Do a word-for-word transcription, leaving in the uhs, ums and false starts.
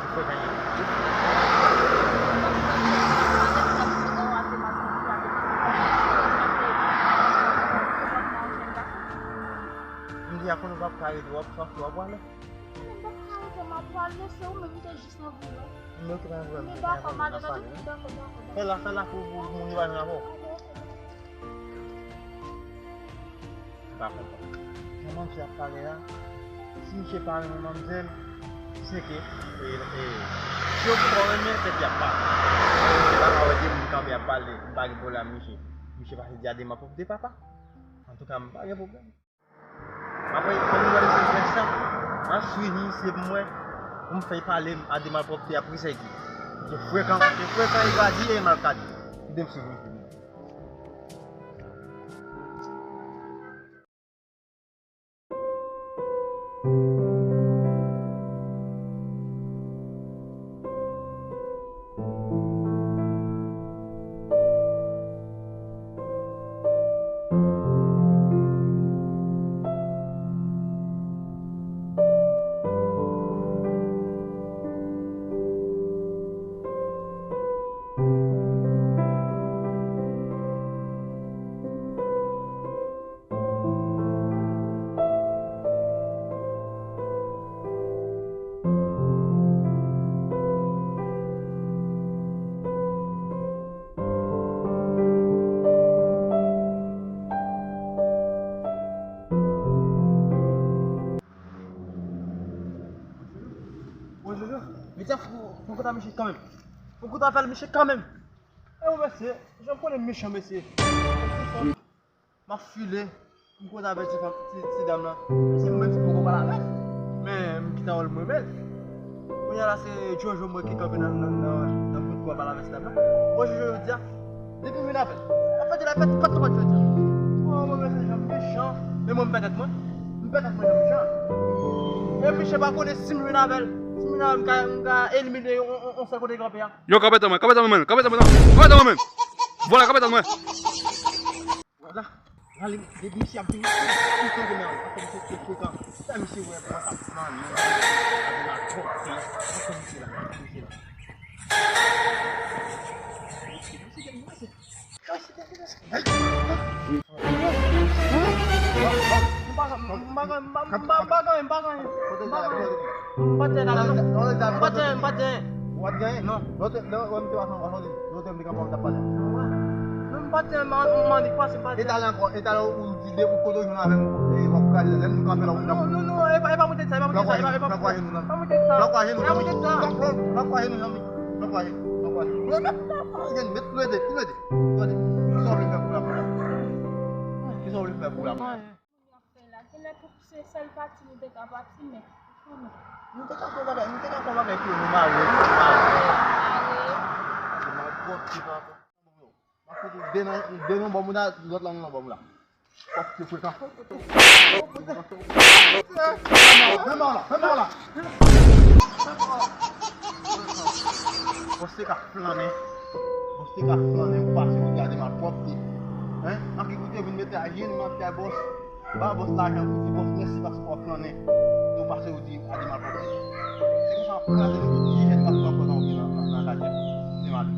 di frekan ye. M di a konnen w p ap ka rete, w ap sòti, w ap prale. Mwen pa ka rete, m ap prale, se ou menm ki te jis nan vil la. M okipe avè m, m okipe avè m, n ap pale. Fè la, fè la pou, pou moun yo pa vin avè w. M pa konprann. Jan manzè ap pale a, si misye pa renmen manzè, se ke, e, e, si yo poko renmen, se ke y ap pale. Se pa ka wè de moun kanpe ap pale, m pa gen pwoblèm ak misye. Misye pase di a de m ap pwòp de papa. Antouka, m pa gen pwoblèm. Apre, kòm nou gade se fè sa, m ap swiv misye pou m wè, pou m fè l pale a de malpwòpte a pou kisa l di. Misye frekan, misye frekan, e gadi, e malkadi. Kite m swiv misye. Bon, Jojo, mesye, fou, fou kontan mesye kanmenm. Fou kontan fè l mesye kanmenm. E bon, mesye, jan m konnen m mechan, mesye. M ap file, m koze avè ti fanm, ti, ti dam nan. Se mwen ki poko pale avè l. Men m gentan wè l, m renmen l. Kounye a la se Jojo m wè ki kanpe nan, nan, nan, nan bout kwa pale avè ti dam nan. Bon, Jojo jodi a, depi m vin avè l, m ap fè di l ap fè tout pòt jodi a. Oh, mwen, men se jan mechan. Men mwen m pètèt mwen. M pètèt mwen jan mechan. E misye pa konnen si m vin avè l. Si m vin avè l, m ka, m ka elimine yon, yon, yon sèl kote kanpe a. Yo, kanpe tan mwen, kanpe tan mwen, kanpe tan mwen, kanpe tan mwen. Vwala, kanpe tan mwen. Vwala. Gade, depi misye ap vini, misye ap vini, misye ap vini. Sa misye wè, bò sa flannen. Gade la, bò sa. Misye la, misye la. Misye, misye, misye. M pa gen, m pa gen, m pa gen, m pa gen. M pa t gen, m pa t gen. Ou pa t gen, m pa t gen. Ou pa t gen? Non. Lòt lè, lè m te pase anba, lòt lè m te kanpe, w t ap pale. Non, m pa t gen, m annik pase, m pa t gen. E talè ankò, e talè ou di de ou kote w jwenn avè m, e w ap gade lè m kanpe la ou di. Non, non, non, e pa, e pa mwen te di sa, e pa mwen te di sa, e pa, e pa mwen te di sa. Flank ou ajenou, flank ou ajenou. E pa mwen te di sa. Flank ou ajenou, zanmi. Flank ou ajenou, flank ou ajenou. Met, met, met, met, met, met. Tande, kisa w vle fè pou la, pou la? Kisa w vle fè pou la? Kounye a fè la, genlè pou se sèl pati nou te ka pati, men, kanmenm. Nou te ka fè bagay, nou te ka fè bagay pou nou mare, pou nou mare. Mare. Se malpwòpte, papa. M ap fout ou de nan, de nan bò mouda, lòt la nan bò mouda. Pòpte frekan. Fè mal la, fè mal la. Bòs te ka flannen. Bòs te ka flannen, ou pase ou gade malpwòpte. Hein? An ki kote vin mete ajenou nan pye bòs. Ba bòs lajan pou di bòs mèsi paske w ap flannen. Ou pase ou di gade malpwòpte. Se konsa w ap kraze nou tout ti jèn gason w ap pran nan, nan, nan kajèt. Se mal.